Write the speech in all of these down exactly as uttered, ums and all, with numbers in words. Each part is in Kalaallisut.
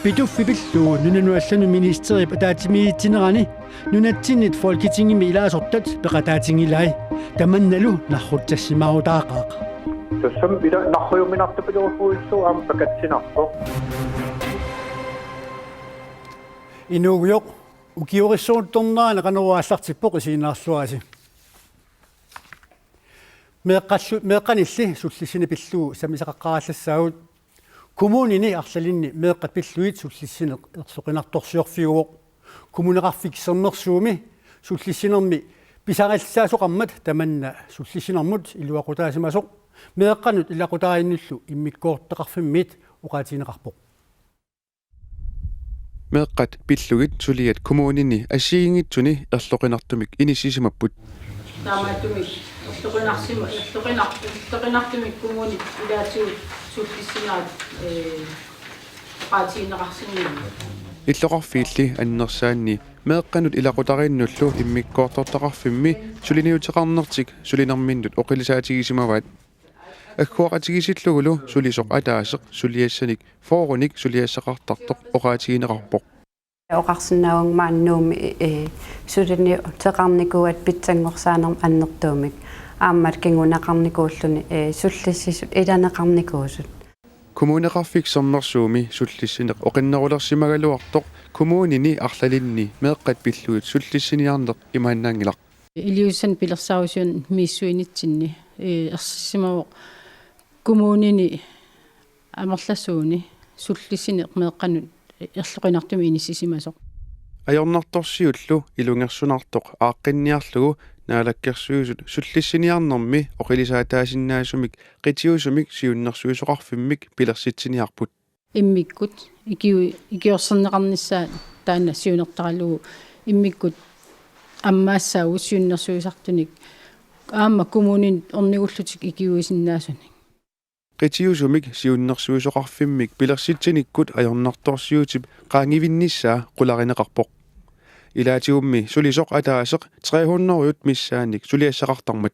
Pituffik pillugu nunanut allanut ministerip ataatsimiitsinerani nunatsinnit Folketingimi ilaasortat peqataatigilai, tamannalu narrutsassimaarutaaqaaq. Tassami ila narrujuminartupiloorpuillu aamma pakatsinarpoq. Inuugujoq, ukiorissuunngornerani Qanorooq aallartippoq, isiginnaarluarisi. Meeqqallu-, meeqqanilli sullissineq pillugu sammisaqaqqaarallassaavoq. Kommunini arlalinni meeqqat pillugit sullissineq erloqinartorsiorfiuvoq. Kommuneqarfik Sermersuumi sullissinermi pisarissaasoqarmat tamanna sullissinermut iluaqutaasimasoq meeqqanut ilaqutariinnullu immikkoortortaqarfimmiit oqaatigineqarpoq. Meeqqat pillugit suliat kommunini assigiinngitsuni erloqinartumik inissisimapput. Taamaattumik erloqinarsimu-, erloqinar-, erloqinartumik kommunit ilaatigut sullissinerat, ee, oqaatigineqarsinnaammat. Illoqarfiilli annersaanni meeqqanut ilaqutariinnullu immikkoortortaqarfimmi suliniuteqarnertik sulinerminnut oqilisaatigisimavat. Agguaqatigissillugulu sulisoq ataaseq suliassanik fyrrenik suliassaqartartoq oqaatigineqarpoq. Oqarsinnaavunga maani Nuummi, ee, suliniuteqarnikuugatta pitsanngorsaanermut annertuumik. Aamma kinguneqarnikuulluni, ee, sullissisut ilaneqarnikuusut. Kommuneqarfik Sermersuumi sullissineq oqinnerulersimagaluartoq kommunini arlalinni meeqqat pillugit sullissiniarneq imaannaanngilaq. Iliuusani pilersaarusiornermi misissuinitsinni, ee, ersissimavoq kommunini amerlasuuni sullissineq meeqqanut erloqinartumik inissisimasoq. Ajornartorsiullu ilungersunartoq aaqqinniarlugu Naalakkersuisut sullissiniarnermi oqilisaataasinnaasumik qitiusumik siunnersuisoqarfimmik pilersitsiniarput. Immikkut ikiu-, ikiorserneqarnissaa taanna siunertaralugu immikkut ammaassaagut siunnersuisartunik aamma kommuninut ornigullutik ikiuisinnaasunik. Qitiusumik siunnersuisoqarfimmik pilersitsinikkut ajornartorsiutip qaangivinnissaa qularineqarpoq. Ilaatigummi sulisoq ataaseq tre hundrede missaannik suliassaqartarmat.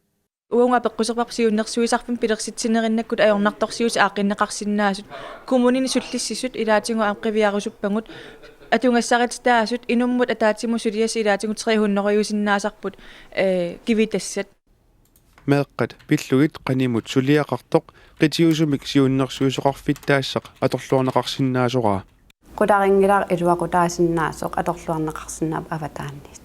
Uunga peqquserpar siunnersuisarfimmi pilersitsinerinnakkut ajornartorsiutit aaqqinneqarsinnaasut. Kommunini sullissisut ilaatigut aamma qiviarusuppagut. Atugassarititaasut inummut ataatsimut suliassat ilaatigut tre hundrede-usinnaasarput, ee, kivitassat. Meeqqat pillugit qanimut suliaqartoq qitiusumik siunnersuisoqarfittaassaq atorluarneqarsinnaasoraa. Qularinngilara iluaqutaasinnaasoq atorluarneqarsinnaavoq avataaniit.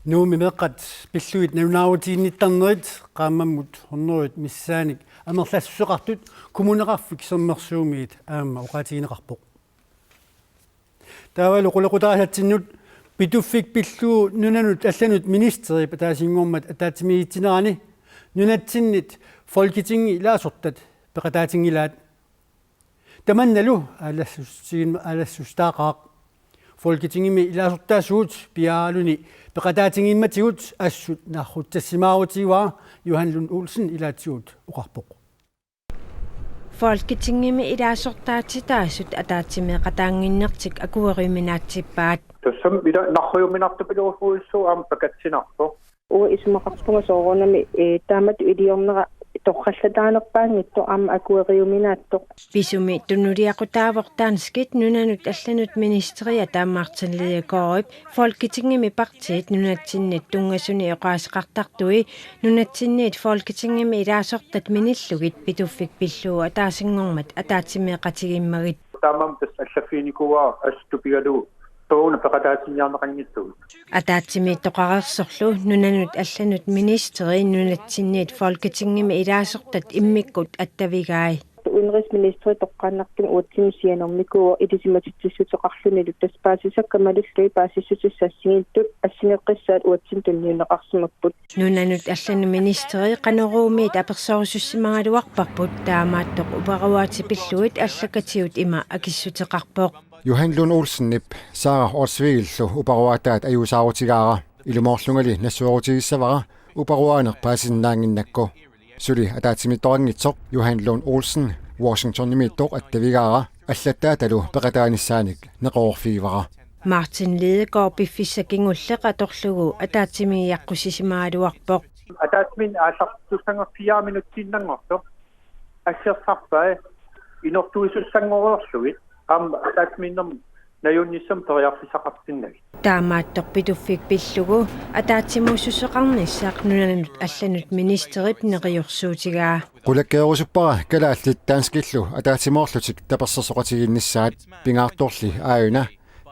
Nuummi meeqqat pillugit nalunaarutiginnittarnerit qaammammut hundrede missaannik amerlassuseqartut Kommuneqarfik Sermersuumiit aamma oqaatigineqarpoq. Taavalu qulequtaassatsinnut Pituffik pillugu nunanut allanut ministerip ataasinngormat ataatsimiitsinerani nunatsinnit Folketingimi ilaasortat peqataatigilaat. Tamannalu aalassutigin-, aalassutigitaqaaq. Folketingimi ilaasortaasugut piaaraluni peqataatigimmatigut assut narrutsassimaarutigaara, Johan Lund Olsen ilaatigut oqarpoq. Folketingimi ilaasortaatitaasut ataatsimeeqataannginnertik akueriuminaatsippaat. Tassami ila narrujuminartupiloorpuillu aamma pakatsinarpoq. Uanga isumaqarpunga soorunami, ee, taamatut iliornera torrallataanerpaanngitsoq aamma akueriuminaatsoq. Pisumi tunuliaqutaavoq danskit nunanut allanut ministeria Martin Lidegaardip Folketingimi partiit nunatsinnit tunngasunik oqaaseqartartui nunatsinniit Folketingimi ilaasortat minillugit Pituffik pillugu ataasinngormat ataatsimeeqatigiimmagit. Taamaammat tassa allaffiginikuuara assut tupigalugu soorunami peqataatinniarneqanngitsugut. Ataatsimiittoqareersorlu nunanut allanut ministeri nunatsinniit Folketingimi ilaasortat immikkut attavigai. Udenrigsministeri toqqaannartumik uatsinnut sianermikuuvoq ilisimatitsissuteqarlunilu, tassa paasisakka malillugit paasissutissat assigiittut assigeqqissaat uatsinnut tunniunneqarsimapput. Nunanut allanut ministeri Qanoruumiit apersorusussimagaluarparput, taamaattoq uparuaatit pillugit allakatigut ima akissuteqarpoq. Johan Lund Olsenip Sara Olsvigillu uparuaataat ajuusaarutigaara, ilumoorlungali nassuerutigissavara uparuaaneq paasisinnaannginnakku. Suli ataatsimiittoqanngitsoq Johan Lund Olsen Washingtonimiittoq attavigaara, allattaatalu peqataanissaanik neqeroorfigivara. Martin Lidegaard piffissaq kingulleq atorlugu ataatsimiiaqqusisimagaluarpoq. Ataatsimiinneq aallartussanngortoq fire minutsiinnanngortoq. Assersuutaapput inortuisussanngorlugit aamma ataatsimiinnermut najunnissamut periarfissaqartinnagit. Taamaattoq Pituffik pillugu ataatsimuussuseqarnissaq nunanut allanut ministerip neriorsuutigaa. Qulakkeerusuppara kalaallit danskillu ataatsimoorlutik tapersersoqatigiinnissaat, pingaartorli aajuna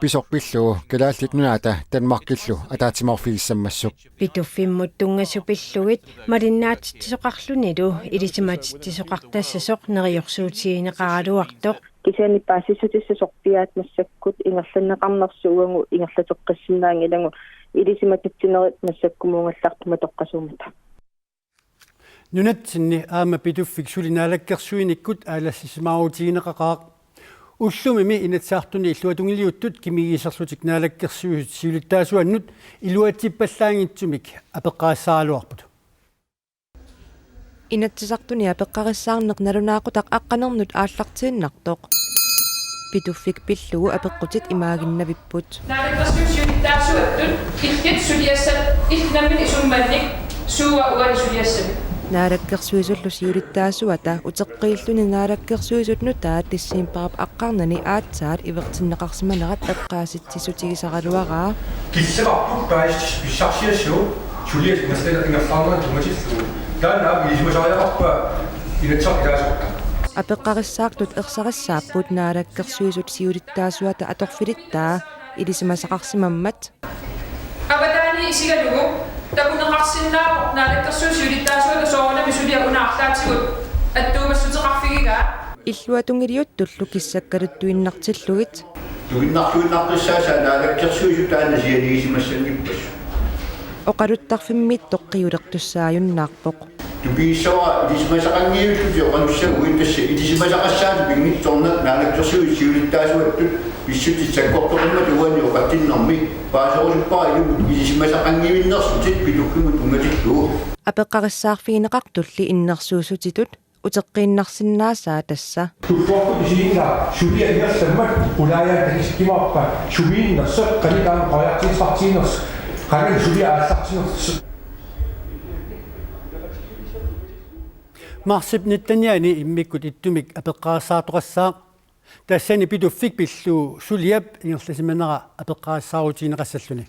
pisoq pillugu Kalaallit Nunaata Danmarkillu ataatsimoorfigissammassuk. Pituffimmut tunngasut pillugit malinnaatitsisoqarlunilu ilisimatitsisoqartassasoq neriorsuutigineqaraluartoq. Kisianni paasissutissasoq piaat massakkut ingerlanneqarnersoq uagut ingerlateqqissinnaanngilagut, ilisimatitsinerit massakkumuugallartut matoqqasuummata. Nunatsinni aamma Pituffik suli naalakkersuinikkut aallassisimaarutigineqaqaaq. Ullumimi Inatsisartuni illuatungiliuttut kimigiiserlutik naalakkersuisut siulittaasuannut iluatsippallaanngitsumik apeqqarissaaraluarput. Inatsisartuni apeqqarissaarneq nalunaaqutaq aqqanernut aallartiinnartoq. Pituffik pillugu apeqqutit imaaginnavipput. Naalakkersuisut siulittaasuattut illit suliassat illit nammineq isummannik suua uani suliassavit? Naalakkersuisullu siulittaasuata uteqqiilluni naalakkersuisut nutaat decembarip aqqarnani aatsaat ivertinneqarsimanerat eqqaasitsissutigisaraluaraa. Kissaqarput paasissutissat pissarsiassavut suliassat ingerlaarnerat tunngatillugu. Taanna aamma ilisimasariaqarpaa Inatsisartut ilaasortaat. Apeqqarissaartut ersarissaapput naalakkersuisut siulittaasuata atorfilittaa ilisimasaqarsimammat. Avataani isigalugu takuneqarsinnaavoq naalakkersuisut siulittaasuata soorunami suliaq una arlaatigut attuumassuteqarfigigaa. Illuatungiliuttullu kissakkaluttuinnartillugit. Tuinnartuinnartussaasaa naalakkersuisut taanna sianigisimassanngippassuit. Oqaluttarfimmiittoq qiulertussaajunnaarpoq. Tupigissavara ilisimasaqanngivillutit oqalussaguit, tassa ilisimasaqassaatit pinngitsoornak naalakkersuisut siulittaasuattut pissutsit sakkortoqimmat uani oqaatsinnermi paaserusuppara ilumut ilisimasaqanngivinnersutit Pituffimmut tunngatillugu. Apeqqarissaarfigineqartulli innersuussutitut uteqqiinnarsinnaasaa tassa. Tulluarput isiginnaarput suliaq ingerlammat qulaajaat takisikkumaarpaat sumiinnersoq, qanoq taanna qoriartuuteqartiginersoq, qanoq suliaq aallartinersoq. Marsip nittenianni immikkut ittumik apeqqarissaartoqassaaq. Tassani Pituffik pillugu suliap ingerlasimanera apeqqarissaarutigineqassalluni.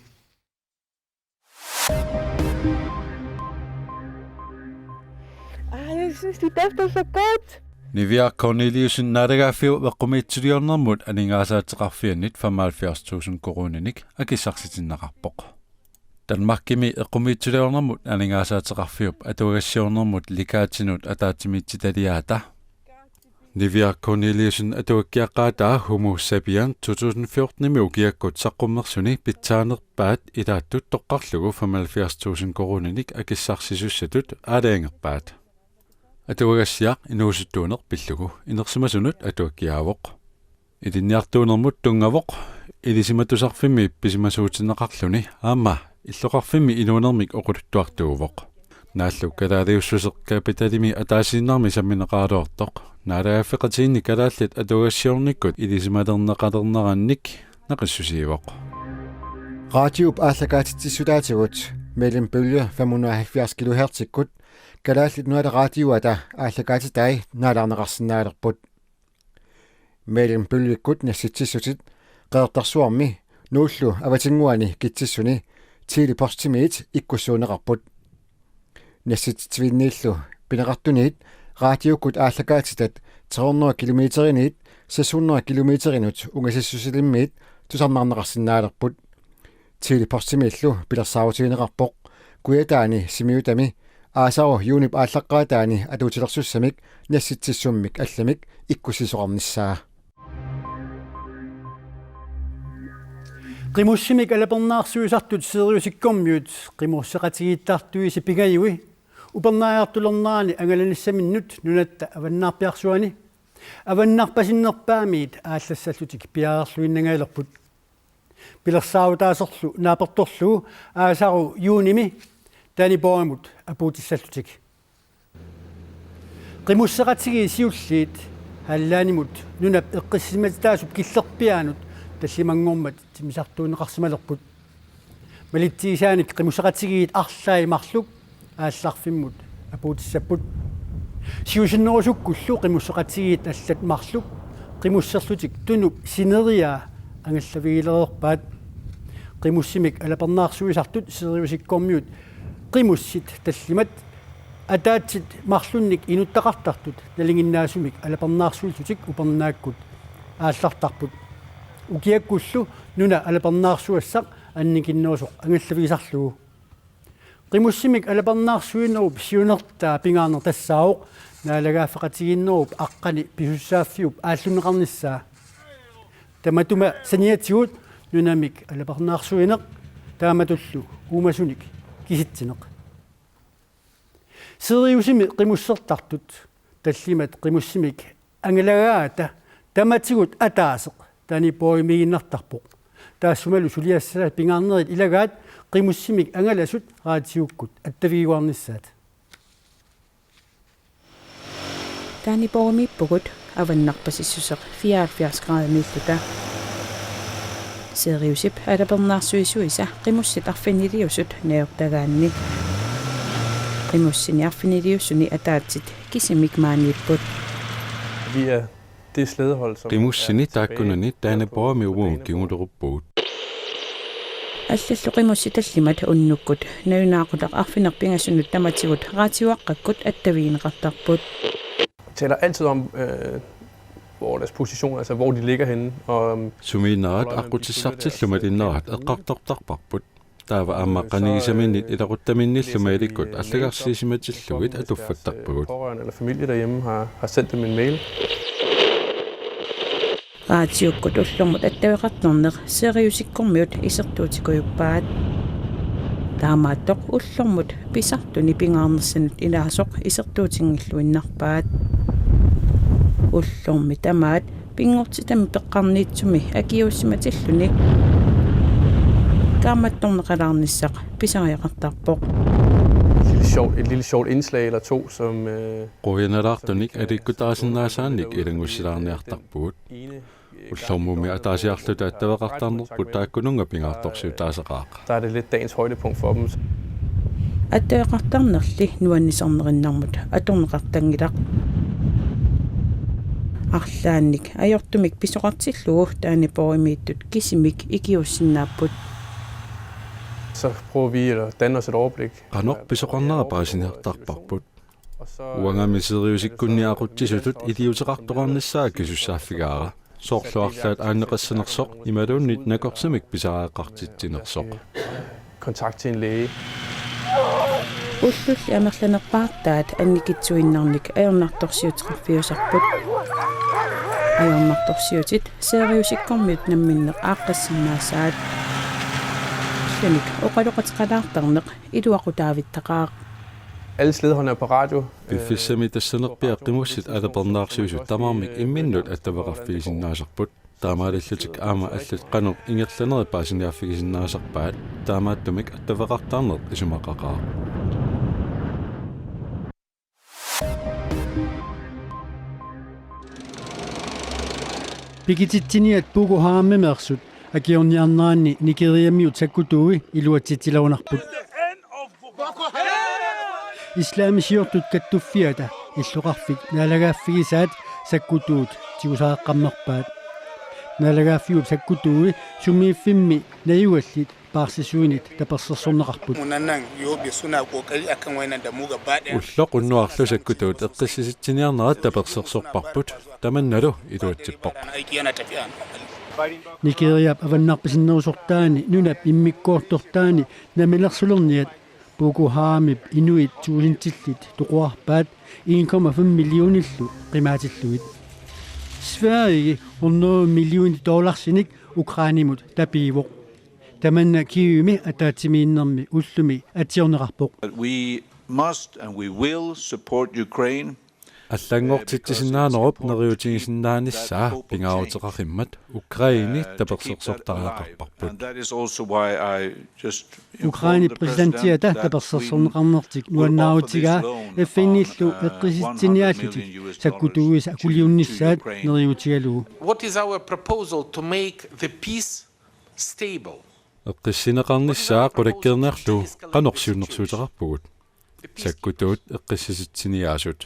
Ej, jeg synes, de dufter så godt. Niviaq Korneliussen naalagaaffiup eqqumiitsuliornermut aningaasaateqarfiannit femoghalvfjerds tusind koruuninik akissarsitinneqarpoq. Danmarkimi eqqumiitsuliornermut aningaasaateqarfiup atuagassiornermut Legaatinut ataatsimiititaliaata Niviaq Korneliussen atuakkiaqqaataa Homo Sapien to tusind fjortenimi ukiakkut saqqummersuni pitsaanerpaat ilaattut toqqarlugu femoghalvfjerds tusind koruuninik akissarsisussatut aalajangerpaat. Atuagassiaq inuusuttuuneq pillugu inersimasunut atuakkiaavoq. Ilinniartuunermut tunngavoq Ilisimatusarfimmi pisimasuutinneqarluni aamma illoqarfimmi inuunermik oqaluttuartuuvoq. Naallu kalaaliussuseq Kapitalimi ataasiinnarmi sammineqaraluartoq naalagaaffeqatigiinni kalaallit atuagassiornikkut ilisimalerneqalernerannik naqissusiivoq. Raatiup aallakaatitsissutaatigut Mellem Bølge fem hundrede og halvfjerds kilohertsikkut Kalaallit Nunaata Raatiuata aallakaatitai naalagaaneqarsinnaalerput. Mellem Bølgekkut nassitsissutit Qeqertarsuarmi Nuullu avatinnguani Kitsissuni Tele-Postimiit ikkussuunneqarput. Nassitsitsivinniillu pineqartuniit raatiukkut aallakaatitat tre hundrede kilometeriniit seks hundrede kilometerinut ungasissusilimmiit tusarnaarneqarsinnaalerput. Tele-Postimiillu pilersaarutigineqarpoq Kujataani Simiutami aasaru juunip aallaqqaataani atuutilersussamik nassitsissummik allamik ikkussisoqarnissaa. Qimussimik alapernaarsuisartut Sirius Economiut qimusseqatigiittartuisa pingajui upernaariartulernerani angalanissaminnut nunatta avannarpiarsuani avannarpasinnerpaamiit aallassallutik piareerluinnangajalerput. Pilersaarutaaserlu naapertorlugu aasaru juunimi Daniborgimut apuutissallutik. Qimusseqatigiit siulliit Hallanimut nunap eqqissisimatittaasup killerpiaanut tallimanngormat timmisartuunneqarsimalerput. Malitsigisaanik qimusseqatigiit arlaat marluk aallarfimmut apuutissapput. Siusinnerusukkullu qimusseqatigiit allat marluk qimusserlutik Tunup sineriaa angallavigilereerpaat. Qimussimik alapernaarsuisartut Siriusikkormiut qimussit tallimat ataatsit marlunnik inuttaqartartut nalinginnaasumik alapernaarsuillutik upernaakkut aallartarput. Ukiakkullu nuna alapernaarsuassaq annikinnerusoq angallavigisarlugu. Qimussimik alapernaarsuinerup siunertaa pingaarneq tassaavoq naalagaaffeqatigiinnerup aqqani pisussaaffiup aallunneqarnissaa. Tamatuma saniatigut nunamik alapernaarsuineq taamatullu uumasunik kisitsineq. Siriusimi qimussertartut tallimat qimussimik angalagaata tamatigut ataaseq Daniboimiiginnartarpoq. Taassumalu suliassaasa pingaarnerit ilagaat qimussimik angalasut raatiukkut attavigiuarnissaat. Daniboimiippugut avannarpasissuseq fireoghalvfjerds gradimiilluta. Siriusip alapernaarsuisuisa qimussit arfiniliusut najortagaanni. Qimussini arfiniliusuni ataatsit kisimik maaniipput. Vi er det slædehold, som Qimussini er tilbage taakkunani efter Daniboimiuvugut kinguleruppugut. Allallu qimussit tallimat unnukkut nalunaaqutaq arfineq-pingasunut tamatigut raatiuaqqakkut attavigineqartarput. Taler altid om, øh, hvor deres position, altså hvor de ligger henne. Og, øhm, Sumiinnerat aqqutissartillu malinnerat eqqartortarparput. Taava aamma qanigisaminnit ilaquttaminnillu mailikkut allagarsiisimatillugit atuffattarpagut. Pårørende eller familie derhjemme har, har sendt dem en mail. Raatiukkut ullormut attaveqartarneq Siriusikkormiut isertuutikujuppaat. Taamaattoq ullormut pisartuni pingaarnersinnut ilaasoq isertuutinngilluinnarpaat. Ullormi tamaat pinngortitami peqqarniitsumi akiuussimatilluni kaammattorneqalaarnissaq pisariaqartarpoq. Et lille sjovt, et lille sjovt indslag eller to, som, øh, Qujanalaartunik aliikkutaasinnaasaannik ilanngussilaarniartarpugut. Ullormummi ataasiarluta attaveqartarnerput taakkununnga pingaartorsiutaasaqaaq. Der er det lidt dagens højdepunkt for dem. Attaveqartarnerli nuannisarnerinnarmut atorneqartanngilaq. Arlaannik ajortumik pisoqartillugu Daniboimiittut kisimik ikiuussinnaapput. Så prøver vi at danne os et overblik. Qanoq pisoqarnera paasiniartarparput. Uangami Siriusikkunni aqutsisutut iliuuseqartoqarnissaa akisussaaffigaara. Soorlu arlaat aanneqassanersoq imaluunniit nakorsamik pisariaqartitsinersoq. Kontakt til en læge. Ullulli amerlanerpaartaat annikitsuinnarnik ajornartorsiuteqarfiusarput. Ajornartorsiutit Siriusikkormiut namminneq aaqqissinnaassaat. Illunik oqaloqateqalaartarneq iluaqutaavittaqaaq. Alle slædeholdene er på radio. Piffissami tassanerpiaq qimussit alapernaarsuisut tamarmik imminnut attaveqarfigisinnaasarput. Taamaalillutik aamma allat qanoq ingerlanerit paasiniaaffigisinnaasarpaat, taamaattumik attaveqartarneq isumaqaqaaq. Pikititsiniat Boko Haramimeersut akiorniarneranni Nigeriamiut sakkutuui iluatsitsilerunarput. Islamisiortut kattuffiata illoqarfik naalagaaffigisaat sakkutuut tigusaaqqammerpaat. Naalagaaffiup sakkutuui sumiiffimmi najugallit paarsisuinit tapersersorneqarput. Ulloq unnuarlu sakkutuut eqqissisitsiniarnerat tapersersorparput, tamannalu iluatsippoq. Nigeriap avannarpasinnerusortaani nunap immikkoortortaani namminersulerniat Boko Haramip inuit tuusintillit toqorarpaat en komma fem millionillu qimaatillugit. Sverige hundrede millioner dollarsinik Ukrainemut tapiivoq. Tamanna Kievimi ataatsimiinnermi ullumi atsiorneqarpoq. But we must and we will support Ukraine. Allanngortitsisinnaanerup neriuutigisinnaanissaa pingaaruteqaqimmat Ukraini tapersersortariaqarparput. Ukrainip præsidentiata tapersersorneqarnertik nuannaarutigaa F N-illu eqqissitsiniaallutik sakkutuuisa akuliunnissaat neriuutigalugu. What is our proposal to make the peace stable? Eqqissineqarnissaa qulakkeerniarlugu qanoq siunnersuuteqarpugut? Sakkutuut eqqissisitsiniaasut.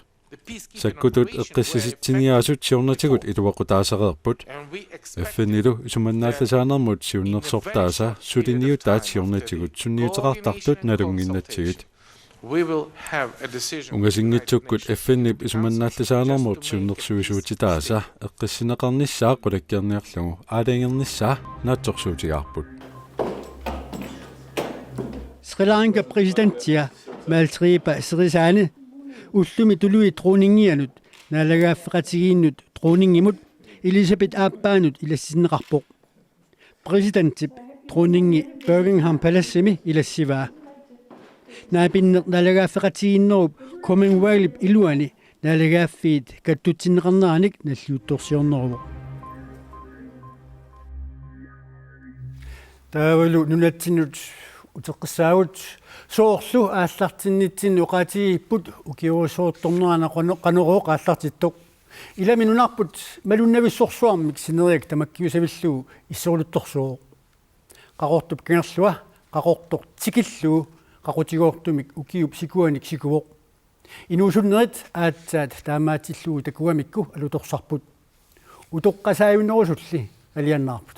Sakkutuut eqqissisitsiniaasut siornatigut iluaqutaasereerput. F N-ilu isumannaallisaanermut siunnersortaasa suliniutaat siornatigut sunniuteqartartut nalunnginnatsigit. Ungasinngitsukkut F N-ip isumannaallisaanermut siunnersuisuutitaasa eqqissineqarnissaa qulakkeerniarlugu aalajangernissaa naatsorsuutigaarput. Sri Lanka præsidentia Maithripala Sirisena ullumi tuluit dronningianut naalagaaffeqatigiinnut dronningimut Elisabeth aappaanut ilassinneqarpoq. Præsidentip dronningi Buckingham Palace-imi ilassivaa. Naapinneq naalagaaffeqatigiinnerup Commonwealthip iluani naalagaaffiit kattutsinneqarneranik nalliuttorsiorneruvoq. Taavalu nunatsinnut uteqqissaagut, soorlu aallartinnitsinni oqaatigigipput ukiorujussuartornerani qano-, qanorooq aallartittoq. Ilami nunarput malunnavissorsuarmik sineriak tamakkiusavillugu isseruluttorsuuvoq. Qaqortup kangerlua Qaqortoq tikillugu qaqutigoortumik ukiup sikuanik sikuvoq. Inuusunnerit aatsaat taamaatsillugu takugamikku alutorsarput. Utoqqasaajunnerusulli aliannaarput.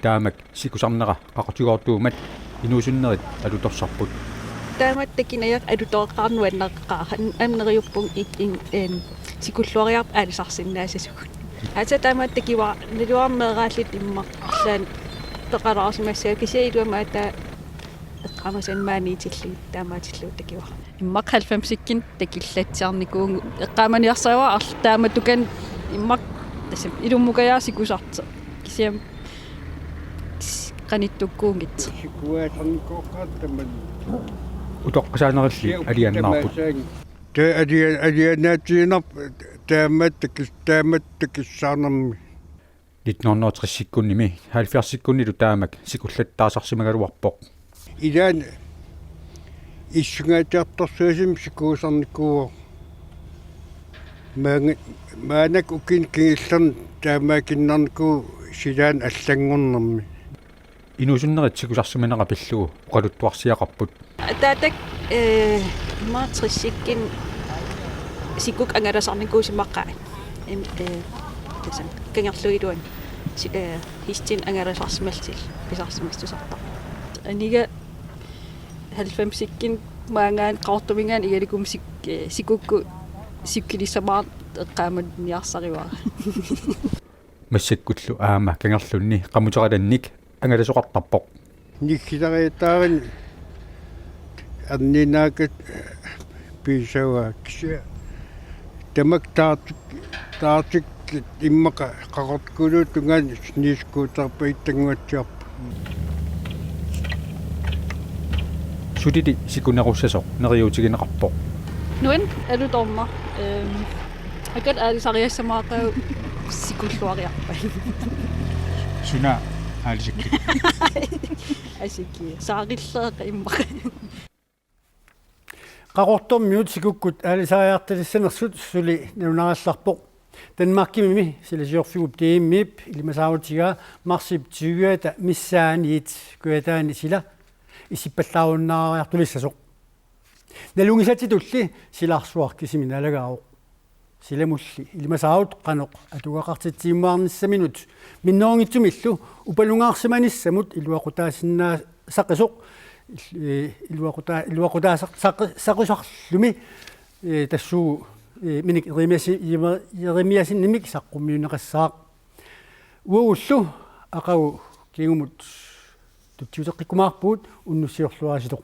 Taamak sikusarnera qaqutigoortuummat inuusunnerit alutorsarput. Taamak takinajaq alutoreqqaarneq nuanneqaaq, aamma neriuppunga ik-, in-, em, sikulluariarput aalisarsinnaasasugut. Aatsaat taamak takivara, naluara meeraalluta immaqa arlaannik peqalaarsimassaagut, kisianni ilumut aatsaat eqqaamasannik maaniitillugit taamaatillugu takivara. Immaqa halvfemsikkunni takullatsiarnikuuvugut, eqqaamaniarsarivara arlaat taamatukanik immaqa tassami ilummukajaa sikusartoq. Kisianni qanittukkuunngitsoq. Sikuaasarnikooqqaartaman. Utoqqasaanerilli aliannaarput. Tamasaang. Tassa alia-, alianaatiinarpoq taamak takis-, taamak takissaarnermi. Nitten hundrede og tres-ikkunnimi halvfjerds-ikkunnilu taamak sikullattaasarsimagaluarpoq. Ilaanni issungaatiartorsuusimik sikuusarnikuuvoq. Maanga-, maannakkut ukiuni kingullerni taamaaginnarnikuuvoq silaanni allanngornermi. Inuusunnerit sikusarsimanera pillugu oqaluttuarsiaqarput. Taatak, eh, immaqa tres-ikkunni sikukkut angalasarnikuusimaqaat. Im-, eh, tassami kangerluup iluani. Si-, eh, hestinut angalasarsimallutillu pisarsimassusartarpoq. Aniga halvfemsikkunni maanngaanniit Qaqortuminngaanniit igalikumi sik-, eh, sikukkut sikkulissamaartoq eqqaamaniarsarivara. Massakkullu aamma kangerlunni qamuteralannik angalasoqartarpoq. Nigilariataarani arninaakkat piisavaa, kisianni tamakku taartik-, taartikkut immaqa Qaqortup kuuluup tungaanut snescooterpajuttunnguatsiarput. Sulili sikunerussasoq neriuutigineqarpoq. Nuann alutornaq. Ehm, akut aalisariassamaaqaaq sikulluariarpat. Suna aalisakkit? Asikki. Saarilleeqa immaqa. Qaqortormiut sikukkut aalisariartalissanersut suli nalunarallarpoq. Danmarkimimi silasiorfiup D M-ip ilimasaarutigaa marsip tyve-ata missaaniit kujataani sila issippallaarunnaariartulissasoq. Nalunngisatsitulli silarsuaq kisimi naalagaavoq. Silamulli ilimasaarut qanoq atugaqartitsimmaarnissaminut minnerunngitsumillu upalungaarsimanissamut iluaqutaasinnaassaqisoq, eh, iluaquta-, iluaqutaasaq-, saqi-, saqisarlumi, eh, tassuugu, eh, Minik Jeremiassi-, Jeremiassenimik saqqummiunneqassaaq. Uagullu aqagu kingumut tutsiuteqqikkumaarpugut, unnussiorluaritsi.